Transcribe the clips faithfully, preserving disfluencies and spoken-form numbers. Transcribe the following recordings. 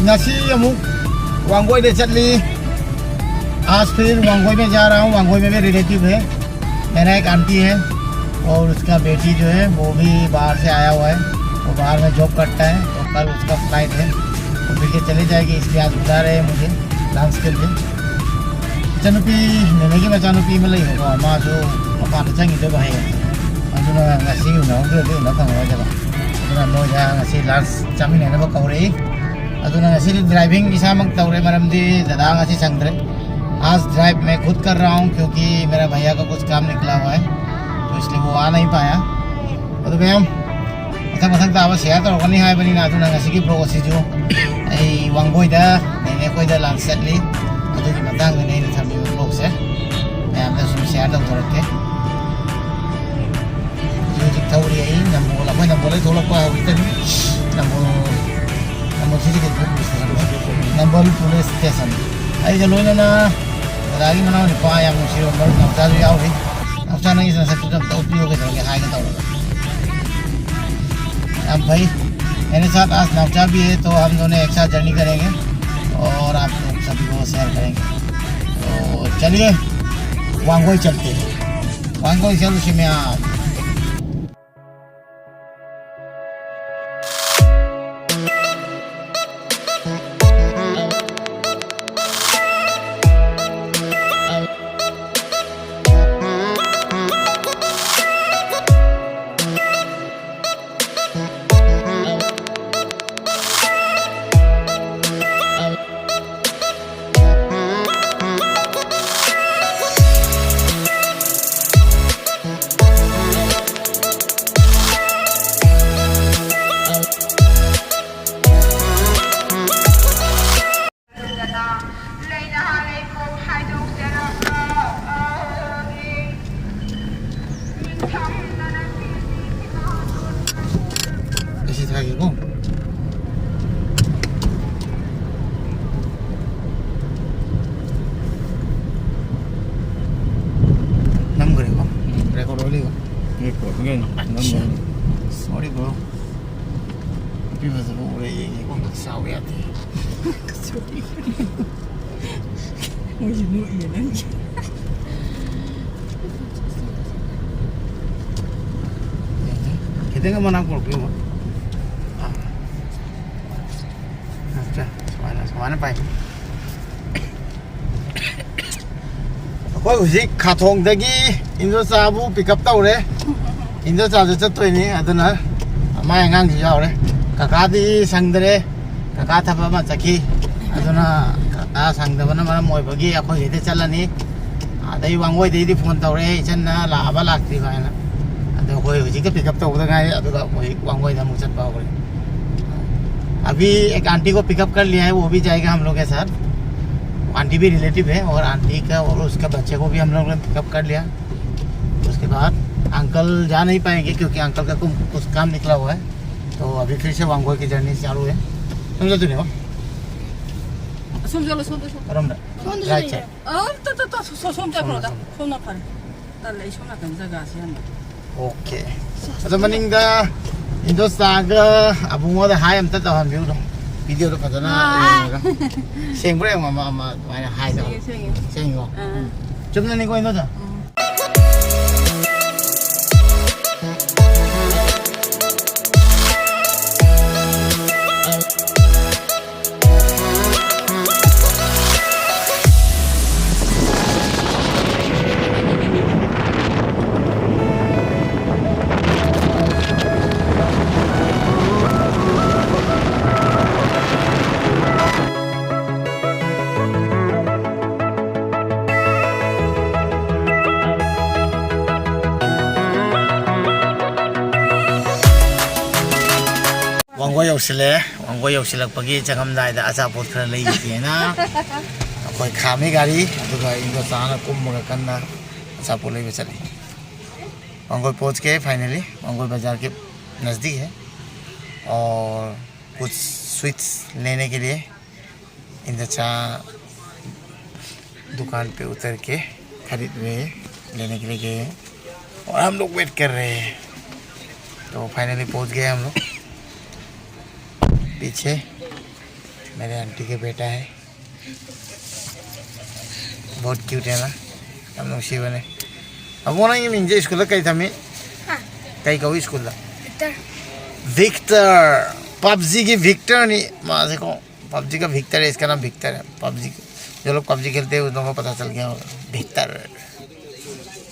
ꯉꯁꯤ ꯑꯃꯨꯛ ꯋꯥꯡꯒꯣꯏꯗ ꯆꯠꯂꯤ. आज फिर वांगोई में जा रहा हूँ. वांगोई में भी रिलेटिव है, मेरा एक आंटी है और उसका बेटी जो है वो भी बाहर से आया हुआ है. वो बाहर में जॉब करता है, तो कल उसका फ्लाइट है, तो फिर ये चली जाएगी. इसलिए आज बुला रहे हैं मुझे डांस के लिए. ꯏꯆꯟꯅꯨꯄꯤ, ꯅꯦꯅꯦꯒꯤ ꯃꯆꯥꯅꯨꯄꯤ ꯑꯃ ꯂꯩꯕꯀꯣ, ꯃꯥꯁꯨ ꯃꯄꯥꯟꯗ ꯆꯪꯈꯤꯗꯣꯏꯕ ꯍꯌꯦꯡ. ꯑꯗꯨꯅ ꯉꯁꯤ ꯎꯅꯍꯧꯗ꯭ꯔꯗꯤ ꯎꯅ ꯐꯪꯉꯔꯣꯏꯗꯕ. ꯑꯗꯨꯅ ꯃꯣꯏꯗ ꯉꯁꯤ ꯂꯟꯁ ꯆꯥꯃꯤꯟꯅꯅꯕ ꯀꯧꯔꯛꯏ. ꯑꯗꯨꯅ ꯉꯁꯤꯗꯤ ꯗ꯭ꯔꯥꯏꯚꯤꯡ ꯏꯁꯥꯃꯛ ꯇꯧꯔꯦ, ꯃꯔꯝꯗꯤ ꯗꯗꯥ ꯉꯁꯤ ꯁꯪꯗ꯭ꯔꯦ. आज ड्राइव मैं खुद कर रहा हूँ, क्योंकि मेरा भैया का कुछ काम निकला हुआ है, तो इसलिए वो आ नहीं पाया. ꯑꯗꯨ ꯃꯌꯥꯝ ꯃꯊꯪ ꯃꯊꯪ ꯇꯥꯕ ꯁꯤꯌꯥꯔ ꯇꯧꯔꯛꯀꯅꯤ ꯍꯥꯏꯕꯅꯤꯅ, ꯑꯗꯨꯅ ꯉꯁꯤꯒꯤ ꯕ꯭ꯂꯣꯒ ꯑꯁꯤꯁꯨ ꯑꯩ ꯋꯥꯡꯒꯣꯏꯗ ꯅꯦꯅꯦ ꯑꯩꯈꯣꯏꯗ ꯂꯥꯟ ꯆꯠꯂꯤ, ꯑꯗꯨꯒꯤ ꯃꯇꯥꯡꯗꯅꯤ ꯑꯩꯅ ꯊꯝꯃꯤꯕ ꯕ꯭ꯂꯣꯒꯁꯦ. ꯃꯌꯥꯝꯗ ꯁꯨꯝ ꯁꯤꯌꯥꯔ ꯇꯧꯊꯣꯔꯛꯀꯦ. ꯍꯧꯖꯤꯛ ꯍꯧꯖꯤꯛ ꯊꯧꯔꯤ ꯑꯩ ꯅꯝꯕꯣꯜ, ꯑꯩꯈꯣꯏ ꯅꯝꯕꯣꯜꯗꯩ ꯊꯣꯛꯂꯛꯄ ꯍꯧꯔꯛꯇꯅꯤ. ꯅꯝꯕꯣꯜ, ꯅꯝꯕꯣꯜ ꯁꯤꯗꯤ ꯀꯩꯅꯣ ꯄꯨꯂꯤꯁ ꯁ꯭ꯇꯦꯁꯟ, ꯅꯝꯕꯣꯜ ꯄꯨꯂꯤꯁ ꯁ꯭ꯇꯦꯁꯟ. ꯑꯩꯒ ꯂꯣꯏꯅꯅ ꯗꯗꯥꯒꯤ ꯃꯅꯥꯎ ꯅꯨꯄꯥ ꯌꯥꯝ ꯅꯨꯡꯁꯤꯕ ꯃꯔꯨꯞ ꯅꯥꯎꯆꯥꯁꯨ ꯌꯥꯎꯔꯤ. ꯅꯥꯎꯆꯥ, ꯅꯪꯒꯤ ꯅꯁꯛꯇꯨꯁꯨ ꯑꯝꯇ ꯎꯠꯄꯤꯌꯨ ꯀꯩꯗꯧꯔꯒꯦ, ꯍꯥꯏꯒꯦ ꯇꯧꯔꯒ. ꯌꯥꯝ ꯐꯩ. मेरे साथ आज नावचा भी है, तो हम दोनों एक साथ जर्नी करेंगे और आप लोग सभी को शेयर करेंगे. तो चलिए, वांगोई चलते हैं. वांगोई चलो, शिमया. ꯑꯁꯤ ꯊꯥꯒꯦꯀꯣ. ꯅꯝꯈ꯭ꯔꯦꯀꯣ. ꯔꯦꯀꯣꯔꯗ ꯑꯣꯏꯔꯤꯕ. ꯔꯦꯀꯣꯔꯗ ꯀꯩꯅꯣ? ꯑꯠꯆꯥ. ꯅꯝꯈ꯭ꯔꯦ. ꯁꯣꯔꯤ, ꯕ꯭ꯔꯣ. ꯐꯖꯕ ꯎꯔꯦ, ꯌꯦꯡꯉꯦꯀꯣ꯫ ꯁꯥꯎ ꯌꯥꯗꯦ꯫ ꯃꯣꯏꯁꯨ ꯅꯣꯛꯏꯌꯦ ꯅꯪꯒꯤ꯫ ꯈꯤꯇꯪ ꯃꯅꯥꯛ ꯄꯨꯔꯛꯄꯤꯌꯨ꯫ ꯑꯥ꯫ ꯑꯠꯆꯥ, ꯁꯨꯃꯥꯏꯅ, ꯁꯨꯃꯥꯏꯅ ꯄꯥꯏ꯫ ꯑꯩꯈꯣꯏ ꯍꯧꯖꯤꯛ ꯈꯥꯊꯣꯡꯗꯒꯤ ꯏꯟꯗꯣꯆꯥꯕꯨ pick up ꯇꯧꯔꯦ꯫ ꯏꯟꯗꯣꯆꯥꯁꯨ ꯆꯠꯇꯣꯏꯅꯤ, ꯑꯗꯨꯅ ꯃꯥꯏ ꯑꯉꯥꯡꯁꯨ ꯌꯥꯎꯔꯦ꯫ ꯀꯀꯥꯗꯤ ꯁꯪꯗ꯭ꯔꯦ, ꯀꯀꯥ ꯊꯕꯛ ꯑꯃ ꯆꯠꯈꯤ꯫ ꯑꯗꯨꯅ ꯀꯀꯥ ꯁꯪꯗꯕꯅ ꯃꯔꯝ ꯑꯣꯏꯕꯒꯤ ꯑꯩꯈꯣꯏ ꯁꯤꯗ ꯆꯠꯂꯅꯤ꯫ ꯑꯗꯩ ꯋꯥꯡꯒꯣꯏꯗꯩꯗꯤ phone ꯇꯧꯔꯛꯑꯦ, ꯏꯆꯟꯅ ꯂꯥꯛꯑꯕ ꯂꯥꯛꯇ꯭ꯔꯤꯕ ꯍꯥꯏꯅ꯫ ꯑꯗꯣ ꯑꯩꯈꯣꯏ ꯍꯧꯖꯤꯛꯇ pick up ꯇꯧꯕꯗ ꯉꯥꯏꯔꯤ, ꯑꯗꯨꯒ ꯍꯧꯖꯤꯛ ꯋꯥꯡꯒꯣꯏꯗ ꯑꯃꯨꯛ ꯆꯠꯄ ꯍꯧꯈ꯭ꯔꯦ꯫ अभी एक आंटी को pick up कर लिया है, वो भी जाएगा हम लोग के साथ। आंटी भी relative है और आंटी का और उसके बच्चे को भी हम लोग ने pick up कर लिया। उसके बाद अंकल जा नहीं पाएंगे क्योंकि अंकल का कुम-, कुछ काम निकला हुआ है, तो अभी फिर से वांगोई की journey चालू है। समझा तूने वो? ꯁꯣꯝ ꯆꯠꯂꯣ, ꯁꯣꯝꯗ, ꯁꯣꯝꯗ꯫ ꯀꯔꯣꯝꯗ? ꯁꯣꯝꯗ ꯆꯠꯂꯣ꯫ ꯁꯣꯝ ꯆꯠꯈ꯭ꯔꯣꯗ꯫ ꯁꯣꯝ ꯁꯣꯝꯗ ꯁꯣꯝꯅ ꯐꯔꯦ꯫ ꯇꯜꯂꯦ, ꯑꯩ ꯁꯣꯝ ꯅꯥꯀꯟ ꯖꯒꯥꯁꯦ ꯌꯥꯝꯅ꯫ Okay꯫ ꯑꯗꯣ ꯃꯅꯤꯡꯗ ꯏꯟꯗꯣꯆꯥꯒ ꯑꯕꯨꯡꯉꯣꯗ hi ꯑꯝꯇ ꯇꯧꯍꯟꯕꯤꯌꯨꯗꯣ꯫ Video ꯗꯣ ꯐꯖꯅ ꯌꯦꯡꯉꯒ꯫ ꯁꯦꯡꯕ꯭ꯔꯥ ꯌꯦꯡꯉꯣ, ꯑꯃ, ꯑꯃ ꯑꯗꯨꯃꯥꯏꯅ hi ꯇꯧ꯫ ꯁꯦꯡꯉꯦ, ꯁꯦꯡꯉꯦ꯫ ꯁꯦꯡꯉꯤꯀꯣ? ꯑꯥ꯫ ꯎꯝ꯫ ꯆꯨꯝꯅꯅꯤꯀꯣ ꯏꯟꯗꯣꯆꯥ? ꯎꯝ꯫ ꯋꯥꯡꯒꯣꯏ ꯌꯧꯁꯤꯜꯂꯦ꯫ ꯋꯥꯡꯒꯣꯏ ꯌꯧꯁꯤꯜꯂꯛꯄꯒꯤ ꯆꯪꯉꯝꯗꯥꯏꯗ ꯑꯆꯥꯄꯣꯠ ꯈꯔ ꯂꯩꯈꯤꯒꯦꯅ ꯑꯩꯈꯣꯏ ꯈꯥꯝꯃꯤ ꯒꯥꯔꯤ, ꯑꯗꯨꯒ ꯏꯟꯗꯣꯆꯥꯅ ꯀꯨꯝꯃꯒ ꯀꯟꯅ ꯑꯆꯥꯄꯣꯠ ꯂꯩꯕ ꯆꯠꯂꯤ꯫ वांगोई पहुंच गए finally। वांगोई बाजार के नज़दीक है और कुछ sweets लेने के लिए इंदचा दुकान पे उतर के खरीद रहे हैं, लेने के लिए गए हैं और हम लोग wait कर रहे हैं। तो finally पहुंच गए हम लोग। पीछे मेरे आंटी के बेटा है, बहुत क्यूट है ना, ꯌꯥꯝ ꯅꯨꯡꯁꯤꯕꯅꯦ꯫ ꯑꯕꯨꯡꯉꯣ, ꯅꯪꯒꯤ ꯃꯤꯡꯁꯦ ꯁ꯭ꯀꯨꯜꯗ ꯀꯩ ꯊꯝꯃꯤ? ꯍꯥ? ꯀꯩ ꯀꯧꯏ ꯁ꯭ꯀꯨꯜꯗ? ꯚꯤꯛꯇꯔ꯫ ꯚꯤꯛꯇꯔ, ꯄꯞꯖꯤꯒꯤ ꯚꯤꯛꯇꯔꯅꯤ ꯃꯥꯁꯦꯀꯣ꯫ पबजी का भिक्तर है, इसका नाम भिक्तर है। पबजी, जो लोग पबजी खेलते हैं, उन लोगों को पता चल गया होगा, भिक्तर।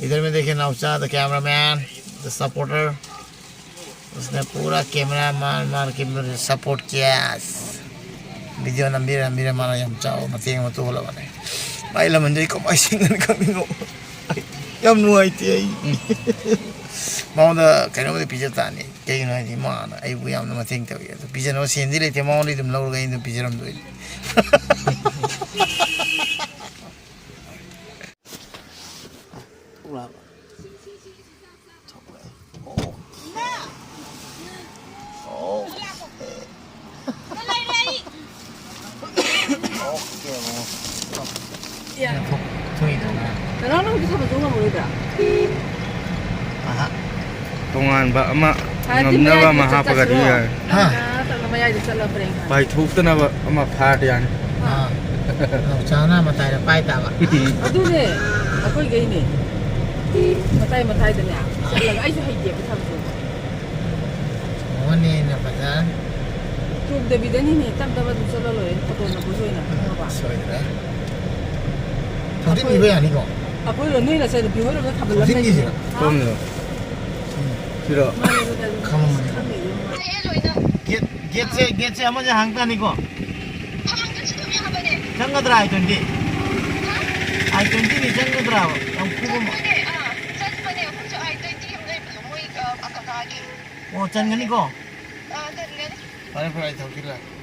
इधर में देखिए, Naushad, the cameraman, the supporter, उसने पूरा कैमरा मार मार के मेरे सपोर्ट किया। वीडियो ꯅꯝꯕꯤꯔ ꯅꯝꯕꯤꯔ ꯃꯥꯅ ꯌꯥꯝ ꯆꯥꯎꯕ ꯃꯇꯦꯡ ꯑꯃ ꯇꯧꯍꯜꯂꯕꯅꯦ꯫ ꯃꯥꯏ ꯂꯃꯟꯗꯣ ꯑꯩ ꯀꯃꯥꯏꯅ ꯁꯤꯡꯒꯅꯤ ꯈꯪꯗꯦꯉꯣ꯫ ꯌꯥꯝ ꯅꯨꯡꯉꯥꯏꯇꯦ ꯑꯩ꯫ ꯃꯉꯣꯟꯗ ꯀꯩꯅꯣꯝꯗꯤ ꯄꯤꯖ ꯇꯥꯅꯤ꯫ ꯀꯩꯒꯤꯅꯣ ꯍꯥꯏꯗꯤ ꯃꯥꯅ ꯑꯩꯕꯨ ꯌꯥꯝꯅ ꯃꯇꯦꯡ ꯇꯧꯏ꯫ ꯑꯗꯨ ꯄꯤꯖꯅꯕ ꯁꯦꯟꯗꯤ ꯂꯩꯇꯦ, ꯃꯉꯣꯟꯗ ꯑꯗꯨꯝ ꯂꯧꯔꯒ ꯑꯩ ꯑꯗꯨꯝ ꯄꯤꯖꯔꯝꯗꯣꯏꯅꯤ꯫ ꯊꯣꯛꯏꯗꯅ꯫ ꯅꯅꯥꯎꯅ ꯍꯧꯖꯤꯛ ꯊꯥꯕꯜ ꯆꯣꯡ ꯉꯝꯃꯔꯣꯏꯗ꯭ꯔꯥ? ꯑꯍꯥ꯫ ꯇꯣꯉꯥꯟꯕ ꯑꯃ ꯍꯥꯟꯅꯗꯤ ꯉꯝꯅꯕ ꯃꯌꯥꯏꯗ ꯑꯃ ꯍꯥꯞꯄꯒꯗꯤ ꯆꯠꯁꯤꯔꯣ? ꯌꯥꯔꯦ꯫ ꯍꯥ꯫ ꯇꯞꯅ ꯇꯞꯅ ꯃꯌꯥꯏꯗ ꯆꯠꯂ ꯄꯔꯦꯡ ꯍꯥꯟꯅ꯫ ꯄꯥꯏꯊꯣꯛꯇꯅꯕ ꯑꯃ ꯐꯥꯔꯗꯤ ꯌꯥꯅꯤ꯫ ꯑꯥ꯫ ꯅꯥꯎꯆꯥꯅ ꯃꯇꯥꯏꯗ ꯄꯥꯏ ꯇꯥꯕ꯫ ꯑꯗꯨꯅꯦ, ꯑꯩꯈꯣꯏꯈꯩꯅꯦ꯫ ꯃꯇꯥꯏ ꯃꯇꯥꯏꯗꯅꯦ ꯆꯠꯂꯒ, ꯑꯩꯁꯨ ꯍꯩꯇꯦꯕ ꯊꯥꯕꯜ ꯆꯣꯡꯕ꯫ ꯃꯣꯍꯟꯅꯦꯅ ꯐꯖꯅ꯫ ꯆꯣꯡꯗꯕꯤꯗꯅꯤꯅꯦ, ꯇꯞ ꯇꯞꯅ ꯑꯗꯨꯝ ꯆꯠꯂ ꯂꯣꯏꯔꯦ, ꯐꯣꯇꯣ ꯅꯝꯕ ꯑꯣꯏꯅ, ꯈꯪꯉꯕ? ꯁꯣꯏꯗ꯭ꯔꯦ꯫ ꯊꯧꯖꯤꯟꯈꯤꯕ ꯌꯥꯅꯤꯀꯣ? ꯑꯩꯈꯣꯏꯔꯣ, ꯅꯣꯏ ꯅꯆꯟꯅꯨꯄꯤ ꯍꯣꯏꯔꯣꯝꯗ ꯊꯥꯕꯜ ꯑꯃ ꯊꯧꯖꯤꯟꯈꯤꯁꯤꯔꯣ? ꯂꯩꯕꯅꯦ꯫ ꯍꯥ? ꯀꯔꯝꯕꯅꯣ? ꯁꯤꯔꯣ? ꯃꯥꯅꯦ, ꯑꯗꯨꯗ ꯑꯗꯨꯝ ꯈꯪꯉꯝꯃꯅꯤ꯫ ꯈꯪꯉꯤꯗꯨ ꯃꯥꯅꯦ꯫ ꯒꯦꯠ, ꯒꯦꯠꯁꯦ, ꯒꯦꯠꯁꯦ ꯑꯃꯁꯦ ꯍꯥꯡ ꯇꯥꯅꯤꯀꯣ? ꯆꯪꯒꯗ꯭ꯔꯥ ꯑꯥꯏ ꯇ꯭ꯋꯦꯟꯇꯤ? ꯑꯥꯏ ꯇ꯭ꯋꯦꯟꯇꯤꯗꯤ ꯆꯪꯒꯗ꯭ꯔꯥꯕ? ꯌꯥꯝ ꯈꯨꯕ ꯑꯃ꯫ ꯑꯣ, ꯆꯟꯒꯅꯤꯀꯣ? ꯐꯔꯦ, ꯐꯔꯦ, ꯑꯩ ꯊꯧꯖꯤꯜꯂꯛꯑꯒꯦ꯫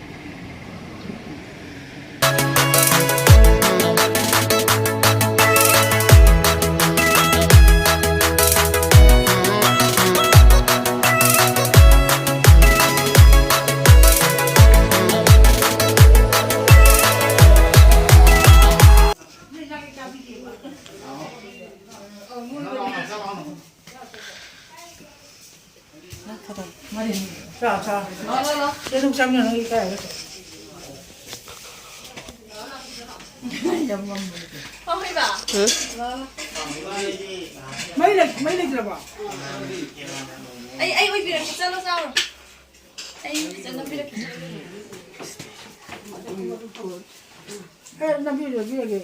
ꯁꯤ ꯑꯗꯨꯝ ꯆꯪꯉꯣ, ꯅꯪꯒꯤ ꯀꯥꯏꯗ? ꯌꯥꯝ ꯉꯝꯕꯅꯦ꯫ ꯍꯣꯏ, ꯍꯣꯏ, ꯕꯥ꯫ ꯍꯥ? ꯃꯩ ꯂꯩ-, ꯃꯩ ꯂꯩꯇ꯭ꯔꯕꯣ? ꯑꯩ, ꯑꯩ ꯑꯣꯏꯕꯤꯔꯛꯀꯦ, ꯆꯠꯂꯣ ꯆꯥꯔꯣ꯫ ꯑꯩ ꯆꯠꯅꯕꯤꯔꯛꯀꯦ꯫ ꯑꯦ, ꯅꯝꯕꯤꯔꯒꯦ, ꯅꯝꯕꯤꯔꯒꯦ꯫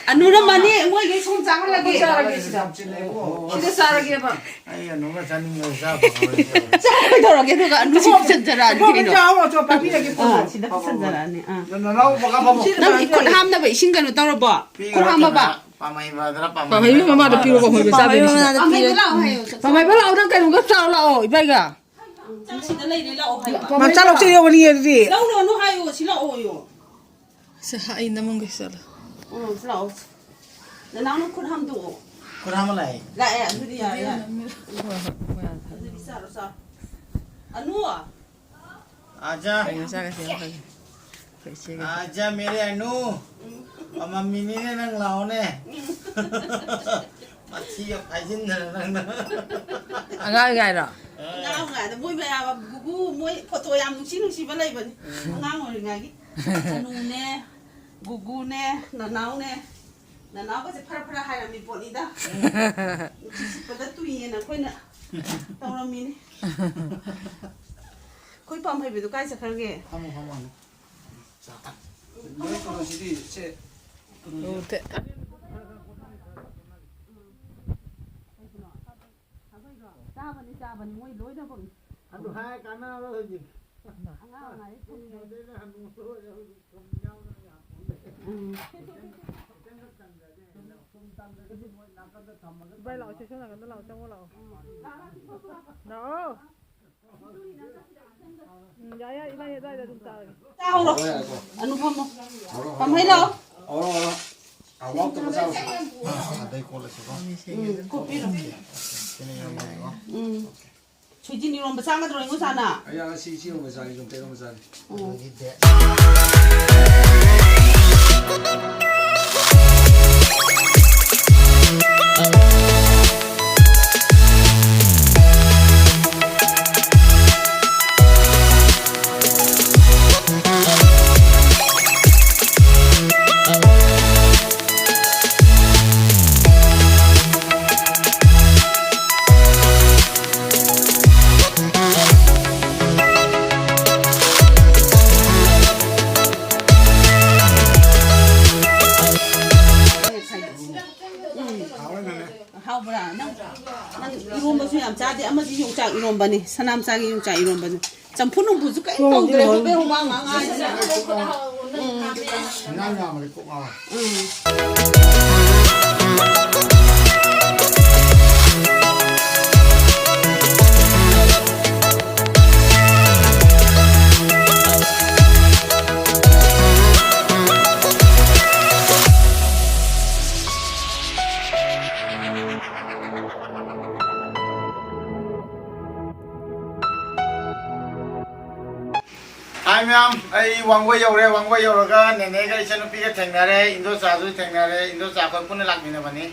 ꯑꯅꯨꯅ ꯃꯅꯦ, ꯃꯣꯏꯒꯤ ꯁꯨꯝ ꯆꯥꯍꯜꯂꯒꯦ꯫ ꯆꯥꯔꯒꯦ ꯁꯤꯗ꯫ ꯁꯤꯗ ꯆꯥꯔꯒꯦꯕ꯫ ꯑꯩ ꯑꯅꯨꯒ ꯆꯥꯅꯤꯡꯕ ꯆꯥꯕ ꯐꯪꯉꯔꯣꯏ꯫ ꯆꯥꯔꯒꯦ ꯇꯧꯔꯒꯦ, ꯑꯗꯨꯒ ꯑꯅꯨꯁꯤ ꯄꯨꯁꯟꯖꯔꯛꯑꯅꯤ ꯀꯩꯅꯣ꯫ ꯆꯥꯎ, ꯆꯥꯎ, ꯄꯥꯏꯕꯤꯔꯒꯦ꯫ ꯑꯥ, ꯁꯤꯗ ꯄꯨꯁꯟꯖꯔꯛꯑꯅꯤ꯫ ꯑꯥ꯫ ꯅꯅꯥꯎ ꯕꯒꯥ ꯐꯝꯃꯣ꯫ ꯅꯪ ꯈꯨꯠ ꯍꯥꯝꯅꯕ ꯏꯁꯤꯡ ꯀꯩꯅꯣ ꯇꯧꯔꯕꯣ? ꯈꯨꯠ ꯍꯥꯝꯃꯕ? ꯄꯥꯃꯩꯕ ꯈꯔ ꯄꯥꯃꯩꯕ꯫ ꯄꯥꯃꯩꯕ ꯃꯃꯥꯗ ꯄꯤꯔꯣꯕ, ꯃꯣꯏ ꯃꯆꯥ ꯄꯥꯃꯩꯕ ꯕꯦꯕꯤꯁꯤꯅ꯫ ꯃꯃꯥꯗ ꯄꯤꯔꯣ꯫ ꯄꯥꯃꯩꯕ ꯂꯥꯛꯑꯣ ꯍꯥꯏꯌꯣ, ꯆꯥꯛ ꯄꯥꯃꯩꯕ ꯂꯥꯛꯑꯣ, ꯅꯪ ꯀꯩꯅꯣꯝꯒ ꯆꯥꯔꯨ ꯂꯥꯛꯑꯣ, ꯏꯕꯥꯏꯒ꯫ ꯆꯥꯛ ꯁꯤꯗ ꯂꯩꯔꯦ, ꯂꯥꯛꯑꯣ ꯍꯥꯏꯌꯣ꯫ ꯃꯆꯥ ꯂꯧꯆ ꯌꯧꯕꯅꯤ ꯑꯗꯨꯗꯤ꯫ ꯂꯧꯔꯨꯔꯅꯨ ꯍꯥꯏꯌꯣ, ꯁꯤ ꯂꯥꯛꯑꯣꯌꯣ꯫ ꯁꯦ, ꯑꯩ ꯅꯃꯨꯡꯒꯤ ꯆꯠꯂꯣ꯫ ꯎꯝ, ꯁꯤ ꯂꯥꯛꯑꯣ꯫ ꯅꯅꯥꯎꯅ ꯈꯨꯠ ꯍꯥꯝꯗꯣꯛꯑꯣ꯫ ꯈꯨꯠ ꯍꯥꯝꯃ ꯂꯥꯛꯑꯦ꯫ ꯂꯥꯛꯑꯦ, ꯑꯗꯨꯗꯤ ꯌꯥꯔꯦ, ꯌꯥꯔꯦ꯫ ꯍꯣꯏ, ꯍꯣꯏ, ꯍꯣꯏ, ꯌꯥꯔꯦ, ꯌꯥꯔꯦ꯫ ꯑꯗꯨꯗꯤ ꯆꯥꯔꯣ, ꯆꯥꯔꯣ꯫ ꯑꯅꯨ꯫ ꯑꯥꯖꯥ꯫ ꯀꯩꯅꯣ ꯆꯥꯒꯁꯦ ꯌꯥꯝ ꯐꯩ꯫ ꯑꯩꯈꯣꯏ ꯏꯆꯦꯒ꯫ ꯑꯥꯖꯥ ꯃꯦꯔꯦ ꯑꯅꯨ꯫ ꯃꯃꯝꯃꯤꯅꯤꯅꯦ ꯅꯪ ꯂꯥꯛꯑꯣꯅꯦ꯫ ꯃꯊꯤꯒ ꯐꯥꯏꯖꯤꯟꯗꯅ ꯅꯪꯅ꯫ ꯑꯉꯥꯡ ꯉꯥꯏꯔꯣ? ꯑꯉꯥꯡ ꯉꯥꯏꯗ ꯃꯣꯏ ꯃꯌꯥꯝ ꯒꯨꯒꯨ ꯃꯣꯏ ꯐꯣꯇꯣ ꯌꯥꯝ ꯅꯨꯡꯁꯤ ꯅꯨꯡꯁꯤꯕ ꯂꯩꯕꯅꯤ꯫ ꯎꯝ꯫ ꯑꯉꯥꯡ ꯑꯣꯏꯔꯤꯉꯩꯒꯤ꯫ ꯑꯅꯨꯅꯦ, ꯒꯨꯒꯨꯅꯦ, ꯅꯅꯥꯎꯅꯦ꯫ ꯅꯅꯥꯎꯒꯁꯦ ꯐꯔ ꯐꯔ ꯍꯥꯏꯔꯝꯃꯤ ꯄꯣꯠꯅꯤꯗ꯫ ꯅꯨꯡꯁꯤꯠ ꯁꯤꯠꯄꯗ ꯇꯨꯏꯌꯦꯅ ꯑꯩꯈꯣꯏꯅ ꯇꯧꯔꯝꯃꯤꯅꯤ꯫ ꯑꯩꯈꯣꯏ ꯄꯥꯝꯍꯩꯕꯗꯣ ꯀꯥꯏ ꯆꯠꯈ꯭ꯔꯒꯦ? ꯐꯝꯃꯣ, ꯐꯝꯃꯣ, ꯐꯝꯃꯣ꯫ ꯂꯣꯏ ꯀꯩꯅꯣꯁꯤꯗꯤ, ꯁꯦ, ꯀꯩꯅꯣꯁꯦ꯫ ꯎꯗꯦ꯫ ꯆꯥꯕꯅꯤ, ꯆꯥꯕꯅꯤ, ꯃꯣꯏ ꯂꯣꯏꯅꯃꯛ꯫ ꯑꯗꯨ ꯍꯥꯏ ꯀꯥꯟꯅꯔꯣꯏ ꯍꯧꯖꯤꯛ꯫ ꯑꯉꯥꯡ ꯂꯥꯏꯔꯤꯛ ꯇꯝꯕ꯫ ꯍꯅꯨ ꯂꯣꯏꯔꯦ, ꯍꯧꯖꯤꯛ ꯊꯨꯝ ꯌꯥꯎꯗꯅ ꯌꯥꯄꯣꯟꯇꯦ꯫ ꯎꯝ꯫ ꯊꯨꯝ ꯇꯝꯗ꯭ꯔꯗꯤ ꯍꯌꯦꯡ ꯊꯨꯝ ꯇꯝꯗ꯭ꯔꯗꯤ ꯃꯣꯏ ꯅꯥꯀꯟꯗ ꯊꯝꯃꯒ ꯚꯥꯏ, ꯂꯥꯛꯑꯣ, ꯁꯤ ꯁꯣꯝ ꯅꯥꯀꯟꯗ ꯂꯥꯛꯑꯣ, ꯆꯪꯉꯣ ꯂꯥꯛꯑꯣ꯫ ꯂꯥꯛꯑꯣ꯫ ꯎꯝ, ꯌꯥꯏ, ꯌꯥꯏ, ꯏꯕꯥꯅꯤ ꯑꯗꯨꯋꯥꯏꯗ ꯑꯗꯨꯝ ꯆꯥꯔꯒꯦ꯫ ꯆꯥꯍꯧꯔꯣ꯫ ꯑꯅꯨ ꯐꯝꯃꯣ꯫ ꯐꯝꯍꯩ ꯂꯥꯛꯑꯣ꯫ ꯑꯗꯩ ꯀꯣꯠꯂꯁꯤꯀꯣ꯫ ꯎꯝ, ꯀꯣꯠꯄꯤꯔꯣ꯫ ꯁꯤꯅ ꯌꯥꯝ ꯐꯩꯀꯣ꯫ ꯎꯝ꯫ ꯁꯣꯏꯖꯤꯟ ꯏꯔꯣꯝꯕ ꯆꯥꯒꯗ꯭ꯔꯣ, ꯏꯉꯣ ꯆꯥꯅ? ꯑꯩ ꯉꯁꯤ ꯏꯆꯦ ꯏꯔꯣꯝꯕ ꯆꯥꯒꯦ, ꯌꯣꯡꯆꯥꯛ ꯏꯔꯣꯝꯕ ꯆꯥꯒꯦ꯫ ꯎꯝ꯫ ꯎꯝ꯫ ꯍꯥꯎꯕ꯭ꯔꯥ? ꯅꯪ, ꯅꯪ ꯏꯔꯣꯝꯕꯁꯨ ꯌꯥꯝ ꯆꯥꯗꯦ꯫ ꯑꯃꯗꯤ ꯌꯣꯡꯆꯥꯛ ꯏꯔꯣꯝꯕꯅꯤ, ꯁꯅꯥꯝꯆꯥꯒꯤ ꯌꯣꯡꯆꯥꯛ ꯏꯔꯣꯝꯕꯅꯤ꯫ ꯆꯝꯐꯨꯠ ꯅꯨꯡꯐꯨꯠꯁꯨ ꯀꯔꯤꯝ ꯇꯧꯗ꯭ꯔꯦ꯫ ꯍꯣꯕꯦ ꯍꯨꯃꯥꯡ ꯉꯥꯛ ꯉꯥꯏꯗꯅ꯫ ꯎꯝ꯫ ꯉꯥ ꯌꯥꯝꯃꯗꯤ ꯀꯣꯛ ꯉꯥꯎꯋꯦ꯫ ꯎꯝ꯫ ꯍꯥꯏ ꯃꯌꯥꯝ, ꯑꯩ ꯋꯥꯡꯒꯣꯏ ꯌꯧꯔꯦ꯫ ꯋꯥꯡꯒꯣꯏ ꯌꯧꯔꯒ ꯅꯦꯅꯦꯒ ꯏꯆꯟꯅꯨꯄꯤꯒ ꯊꯦꯡꯅꯔꯦ, ꯏꯟꯗꯣꯆꯥꯁꯨ ꯊꯦꯡꯅꯔꯦ꯫ ꯏꯟꯗꯣꯆꯥ ꯑꯩꯈꯣꯏ ꯄꯨꯟꯅ ꯂꯥꯛꯃꯤꯟꯅꯕꯅꯤ꯫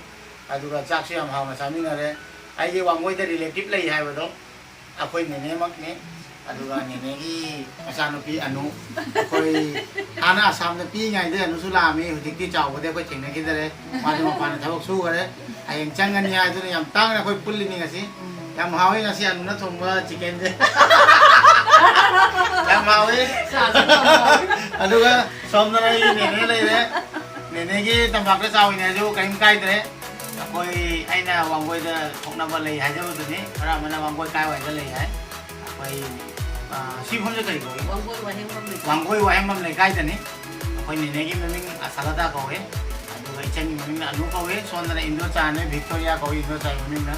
ꯑꯗꯨꯒ ꯆꯥꯛꯁꯨ ꯌꯥꯝ ꯍꯥꯎꯅ ꯆꯥꯃꯤꯟꯅꯔꯦ꯫ ꯑꯩꯒꯤ ꯋꯥꯡꯒꯣꯏꯗ relative ꯂꯩ ꯍꯥꯏꯕꯗꯣ, ꯑꯩꯈꯣꯏ ꯅꯦꯅꯦꯃꯛꯅꯤ꯫ ꯑꯗꯨꯒ ꯅꯦꯅꯦꯒꯤ ꯃꯆꯥꯅꯨꯄꯤ ꯑꯅꯨ, ꯑꯩꯈꯣꯏ ꯍꯥꯟꯅ ꯑꯁꯥꯝꯗ ꯄꯤꯛꯏꯉꯩꯗ ꯑꯅꯨꯁꯨ ꯂꯥꯛꯑꯝꯃꯤ꯫ ꯍꯧꯖꯤꯛꯇꯤ ꯆꯥꯎꯕꯗꯤ ꯑꯩꯈꯣꯏ ꯊꯦꯡꯅꯈꯤꯗꯔꯦ꯫ ꯃꯥꯗꯤ ꯃꯄꯥꯟꯗ ꯊꯕꯛ ꯁꯨꯈꯔꯦ꯫ ꯍꯌꯦꯡ ꯆꯪꯒꯅꯤ ꯍꯥꯏꯗꯨꯅ ꯌꯥꯝ ꯇꯥꯡꯅ ꯑꯩꯈꯣꯏ ꯄꯨꯜꯂꯤꯅꯤ ꯉꯁꯤ꯫ ꯌꯥꯝ ꯍꯥꯎꯋꯤ ꯉꯁꯤ ꯑꯅꯨꯅ ꯊꯣꯡꯕ chickenꯁꯦ꯫ ꯌꯥꯝ ꯍꯥꯎꯋꯤ꯫ ꯆꯥꯁꯨ ꯌꯥꯝ ꯍꯥꯎꯋꯤ꯫ ꯑꯗꯨꯒ ꯁꯣꯝꯗꯅ ꯑꯩꯒꯤ ꯅꯦꯅꯦ ꯂꯩꯔꯦ꯫ ꯅꯦꯅꯦꯒꯤ ꯇꯝꯄꯥꯛꯇ ꯆꯥꯎꯏꯅꯦꯁꯨ ꯀꯔꯤꯝ ꯀꯥꯏꯗ꯭ꯔꯦ꯫ ꯑꯩꯈꯣꯏ, ꯑꯩꯅ ꯋꯥꯡꯒꯣꯏꯗ ꯊꯣꯛꯅꯕ ꯂꯩ ꯍꯥꯏꯖꯕꯗꯨꯅꯤ꯫ ꯈꯔ ꯑꯃꯅ ꯋꯥꯡꯒꯣꯏ ꯀꯥꯏꯋꯥꯏꯗ ꯂꯩ ꯍꯥꯏ꯫ ꯑꯩꯈꯣꯏ, ꯑ, ꯁꯤ ꯃꯐꯝꯁꯦ ꯀꯔꯤ ꯀꯧꯏ? ꯋꯥꯡꯒꯣꯏ ꯋꯥꯍꯦꯡꯕꯝ ꯂꯩꯀꯥꯏ꯫ ꯋꯥꯡꯒꯣꯏ ꯋꯥꯍꯦꯡꯕꯝ ꯂꯩꯀꯥꯏꯗꯅꯤ꯫ ꯑꯩꯈꯣꯏ ꯅꯦꯅꯦꯒꯤ ꯃꯃꯤꯡ ꯑꯁꯥꯂꯇꯥ ꯀꯧꯏ꯫ ꯑꯗꯨꯒ ꯏꯆꯟꯒꯤ ꯃꯃꯤꯡꯅ ꯑꯅꯨ ꯀꯧꯏ꯫ ꯁꯣꯝꯗꯅ ꯏꯟꯗꯣꯆꯥꯅꯦ, ꯚꯤꯛꯇꯣꯔꯤꯌꯥ ꯀꯧꯏ ꯏꯟꯗꯣꯆꯥꯒꯤ ꯃꯃꯤꯡꯅ꯫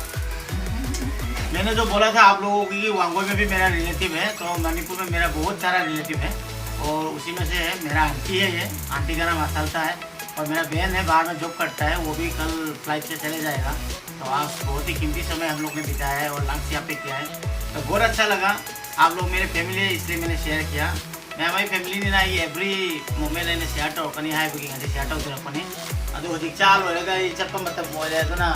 मैंने जो बोला था आप लोगों की कि वांगोई में भी मेरा रिलेटिव है, तो मणिपुर में मेरा बहुत सारा रिलेटिव है और उसी में से है मेरा आंटी है ये। आंटी का नाम असलता है। और मेरा बहन है, बाहर में जॉब करता है, वो भी कल फ्लाइट से चले जाएगा। तो आज बहुत ही कीमती समय हम लोग ने बिताया है और लंच यहाँ पे किया है, तो बहुत अच्छा लगा। आप लोग मेरे फैमिली है, इसलिए मैंने शेयर किया꯫ मैं हमारी फैमिली ने ना ये एवरी मोमेंट ने शेयर तो करनी है, बुकिंग से शेयर तो करनी। ꯑꯗꯨ ꯍꯧꯖꯤꯛ ꯆꯥ ꯂꯣꯏꯔꯒ ꯑꯩ ꯆꯠꯄ ꯃꯇꯝ ꯑꯣꯏꯔꯦ, ꯑꯗꯨꯅ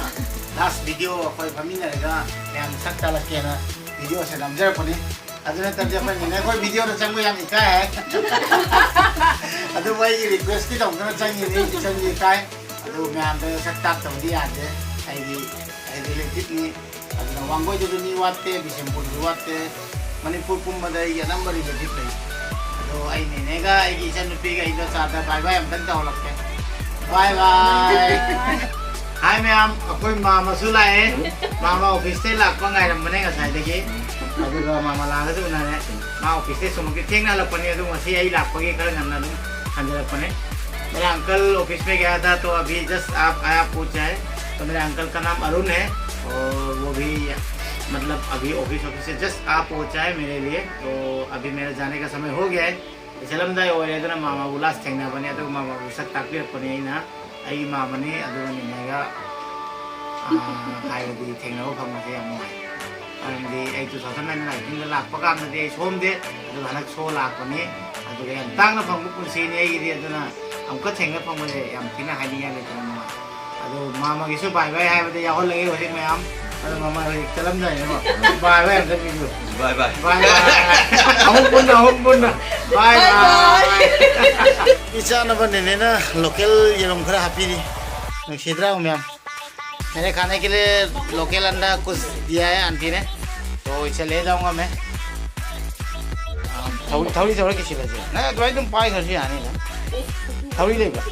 ꯂꯥꯁ ꯚꯤꯗꯤꯑꯣ ꯑꯩꯈꯣꯏ ꯐꯝꯃꯤꯟꯅꯔꯒ ꯃꯌꯥꯝ ꯁꯛ ꯇꯥꯛꯂꯛꯀꯦꯅ ꯚꯤꯗꯤꯑꯣꯁꯦ ꯅꯝꯖꯔꯛꯄꯅꯤ꯫ ꯑꯗꯨ ꯅꯠꯇ꯭ꯔꯗꯤ ꯑꯩꯈꯣꯏ ꯅꯦꯅꯦ ꯑꯩꯈꯣꯏ ꯚꯤꯗꯤꯑꯣꯗ ꯆꯪꯕ ꯌꯥꯝ ꯏꯀꯥꯏ ꯍꯥꯏ꯫ ꯑꯗꯨꯕꯨ ꯑꯩꯒꯤ ꯔꯤꯀ꯭ꯋꯦꯁꯇꯤ ꯇꯧꯗꯅ ꯆꯪꯉꯤꯅꯤ, ꯏꯆꯟꯒꯤ ꯏꯀꯥꯏ꯫ ꯑꯗꯨ ꯃꯌꯥꯝꯗ ꯁꯛ ꯇꯥꯛꯇꯕꯗꯤ ꯌꯥꯗꯦ꯫ ꯑꯩꯒꯤ ꯑꯩ ꯔꯤꯂꯦꯇꯤꯚꯅꯤ꯫ ꯑꯗꯨꯅ ꯋꯥꯡꯒꯣꯏꯗꯁꯨ ꯃꯤ ꯋꯥꯠꯇꯦ, ꯕꯤꯁꯦꯝꯄꯨꯔꯗꯁꯨ ꯋꯥꯠꯇꯦ, ꯃꯅꯤꯄꯨꯔ ꯄꯨꯝꯕꯗ ꯑꯩꯒꯤ ꯑꯅꯝꯕ ꯔꯤꯂꯦꯇꯤꯚ ꯂꯩ꯫ ꯑꯗꯣ ꯑꯩ ꯅꯦꯅꯦꯒ ꯑꯩꯒꯤ ꯏꯆꯟꯅꯨꯄꯤꯒ ꯑꯩꯗꯣ ꯆꯥꯗ ꯕꯥꯏ ꯕꯥꯏ ꯑꯝꯇꯪ ꯇꯧꯍꯜꯂꯛꯀꯦ꯫ ꯕꯥꯏ ꯕꯥꯏ꯫ ꯍꯥꯏ ꯃꯌꯥꯝ, ꯑꯩꯈꯣꯏ ꯃꯥꯃꯁꯨ ꯂꯥꯛꯑꯦ꯫ ꯃꯥꯃ ꯑꯣꯐꯤꯁꯇꯩ ꯂꯥꯛꯄ ꯉꯥꯏꯔꯝꯕꯅꯦ ꯉꯁꯥꯏꯗꯒꯤ꯫ ꯑꯗꯨꯒ ꯃꯥꯃ ꯂꯥꯛꯑꯒꯁꯨ ꯎꯅꯔꯦ꯫ ꯃꯥ ꯑꯣꯐꯤꯁꯇꯩ ꯁꯨꯝꯃꯛꯀꯤ ꯊꯦꯡꯅ ꯍꯜꯂꯛꯄꯅꯦ, ꯑꯗꯨ ꯉꯁꯤ ꯑꯩ ꯂꯥꯛꯄꯒꯤ ꯈꯔ ꯉꯟꯅ ꯑꯗꯨꯝ ꯍꯟꯖꯔꯛꯄꯅꯦ꯫ मेरा अंकल ऑफिस में गया था, तो अभी जस्ट आप आया पहुंचा है। तो मेरे अंकल का नाम अरुण है और वो भी मतलब अभी ऑफिस ऑफिस से जस्ट आ पहुंचा है मेरे लिए। तो अभी मेरा जाने का समय हो गया है। ꯆꯠꯂꯝꯗꯥꯏ ꯑꯣꯏꯔꯦ, ꯑꯗꯨꯅ ꯃꯥꯃꯕꯨ ꯂꯥꯁ ꯊꯦꯡꯅꯕꯅꯦ, ꯑꯗꯨꯒ ꯃꯥꯃꯕꯨ ꯁꯛ ꯇꯥꯛꯄꯤꯔꯛꯄꯅꯦ ꯑꯩꯅ꯫ ꯑꯩꯒꯤ ꯃꯥꯃꯅꯦ, ꯑꯗꯨꯒ ꯅꯦꯅꯦꯒ, ꯑꯥ, ꯍꯥꯏꯔꯗꯤ ꯊꯦꯡꯅꯕ ꯐꯪꯕꯁꯦ ꯌꯥꯝ ꯅꯨꯡꯉꯥꯏ꯫ ꯃꯔꯝꯗꯤ ꯑꯩ two thousand nineteen ꯗ ꯂꯥꯛꯄ ꯀꯥꯟꯗꯗꯤ ꯑꯩ ꯁꯣꯝꯗꯦ, ꯑꯗꯨꯒ ꯍꯟꯗꯛ ꯁꯣ ꯂꯥꯛꯄꯅꯤ꯫ ꯑꯗꯨꯒ ꯌꯥꯝ ꯇꯥꯡꯅ ꯐꯪꯕ ꯄꯨꯟꯁꯤꯅꯤ ꯑꯩꯒꯤꯗꯤ, ꯑꯗꯨꯅ ꯑꯃꯨꯛꯀ ꯊꯦꯡꯅ ꯐꯪꯕꯁꯦ ꯌꯥꯝ ꯊꯤꯅ ꯍꯥꯏꯅꯤꯡꯉꯥꯏ ꯂꯩꯇꯅ ꯅꯨꯡꯉꯥꯏ꯫ ꯑꯗꯣ ꯃꯥꯃꯒꯤꯁꯨ ꯕꯥꯏ ꯕꯥꯏ ꯍꯥꯏꯕꯗ ꯌꯥꯎꯍꯜꯂꯒꯦ ꯍꯧꯖꯤꯛ ꯃꯌꯥꯝ꯫ ꯑꯗꯣ ꯃꯥꯃ ꯍꯧꯖꯤꯛ ꯆꯠꯂꯝꯗꯥꯏꯅꯦꯀꯣ꯫ ꯕꯥꯏ ꯕꯥꯏ ꯑꯝꯇ ꯄꯤꯕꯤꯌꯨ꯫ ꯕꯥꯏ ꯕꯥꯏ꯫ ꯕꯥꯏ ꯕꯥꯏ꯫ ꯑꯃꯨꯛ ꯄꯨꯟꯅ, ꯑꯃꯨꯛ ꯄꯨꯟꯅ꯫ ꯕꯥꯏ ꯕꯥꯏ꯫ ꯏꯆꯥꯅꯕ ꯅꯦꯅꯦꯅ ꯂꯣꯀꯦꯜ ꯌꯦꯔꯨꯝ ꯈꯔ ꯍꯥꯞꯄꯤꯔꯤ꯫ ꯅꯨꯡꯁꯤꯗ꯭ꯔꯥ ꯃꯌꯥꯝ? मेरे खाने के लिए लोकल अंडा कुछ दिया है आंटी ने, तो इसे ले जाऊंगा मैं। ꯊꯧꯔꯤ, ꯊꯧꯔꯤ, ꯊꯧꯔꯤ ꯀꯤꯁꯤꯜꯂꯁꯦ꯫ ꯅꯪ ꯑꯗꯨꯃꯥꯏꯅ ꯑꯗꯨꯝ ꯄꯥꯏꯈ꯭ꯔꯁꯨ ꯌꯥꯅꯤꯗ꯫ ꯊꯧꯔꯤ ꯂꯩꯕ꯭ꯔꯥ?